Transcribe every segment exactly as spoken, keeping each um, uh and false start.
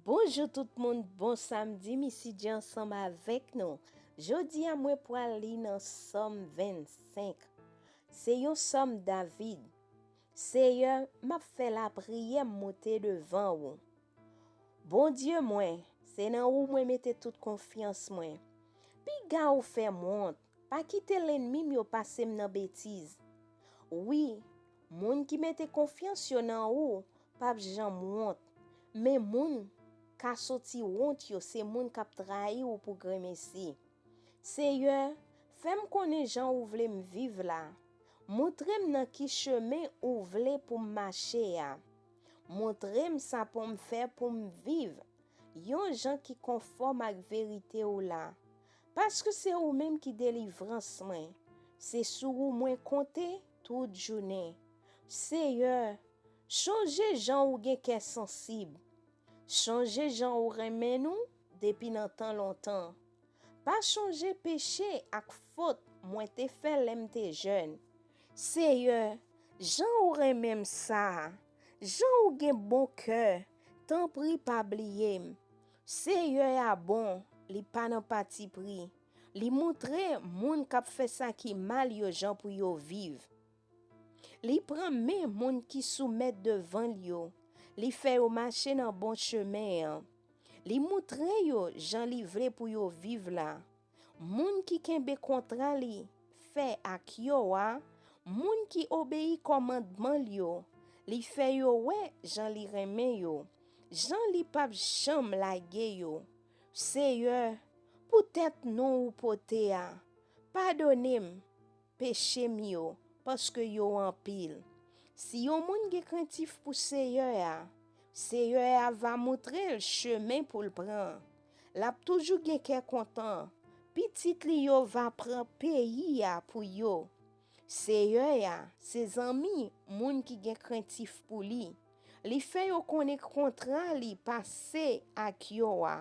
Bonjou tout moun, bon samdi, m isi Dye ansanm avèk nou. Jodi a mwen pral li nan Sòm vennsenk. Se yon Sòm David. Seyè, m ap fè lapriyè m moute devan ou. Bondye mwen, se nan ou mwen mete tout konfyans mwen. Piga ou fè m wont, pa kite lènmi m yo pase m nan betiz. Wi, moun ki mete konfyans yo nan ou p ap janm wont, men moun ka soti wont yo se moun k ap trayi ou pou gremesi. Seyè, fè m konnen jan ou vle m viv la. Montre m nan ki chemen ou vle pou m mache a. Montre m sa pou m fè pou m viv yon jan ki konfòm ak verite ou la. Paske se ou menm ki delivrans mwen. Se sou ou mwen konte tout jounen. Seyè, chonje jan ou gen kè sansib. Chonje jan ou renmen nou depi nan tan lontan. Pa chonje peche ak fot mwen te fè lè m te jèn. Seyè, jan ou renmen m sa, jan ou gen bon kè, tanpri pa bliye m. Seyè a bon, li pa nan patipri. Li montre moun k ap fè sa ki mal yo jan pou yo viv. Li pran men moun ki soumèt devan l yo. Li fè yo mache nan bon chemen an. Li montre yo jan li vle pou yo viv la. Moun ki kenbe kontra li fè ak yo a, moun ki obeyi kòmandman l yo, li fè yo wè jan li renmen yo, jan li p ap janm lage yo. Seyè, poutèt non ou pote a, padone m peche m yo, paske yo anpil. Si yon moun gen krentif pou Seyè a, Seyè a va montre l chemen pou l pran. L ap toujou gen kè kontan. Pitit li yo va pran peyi a pou yo. Seyè a se zanmi moun ki gen krentif pou li. Li fè yo konnen kontra li pase ak yo a.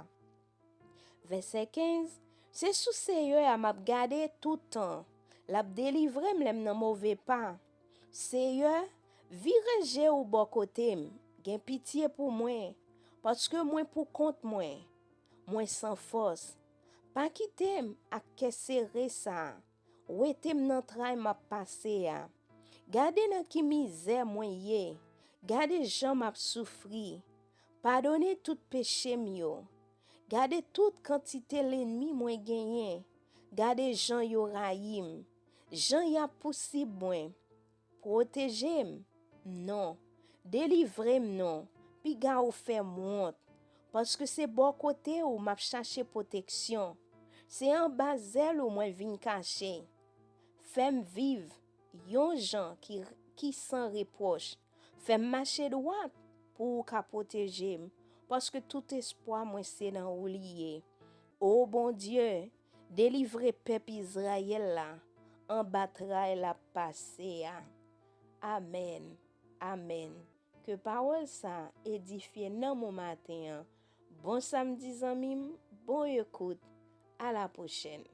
Vèsè kenz, se sou Seyè a m ap gade tout tan. L ap delivre m lè m nan move pa. Seyè, vire je ou bò kote m, gen pitye pou mwen, paske mwen pou kont mwen. Mwen san fòs. Pa kite m ak kè sere sa a. Wete m nan tray m ap pase a. Gade nan ki mizè mwen ye. Gade jan m ap soufri. Padone tout peche m yo. Gade tout kantite lènmi mwen genyen. Gade jan yo rayi m. Jan y ap pousib mwen. Pwoteje m, non. Delivre m, non. Piga ou fè m wont. Paske se bò kote ou m ap chache pwoteksyon. Se anba zèl ou mwen vin kache. Fè m viv yon jan ki, ki san repwòch. Fè m mache dwat pou ou ka pwoteje m, paske tout espwa mwen se nan ou li ye. O Bondye, delivre pèp Izrayèl la anba tray l ap pase a. Amèn. Amèn. Ke pawòl sa a edifye nanm ou maten an. Bon samdi zanmi m, bon ekout. A la pwochèn.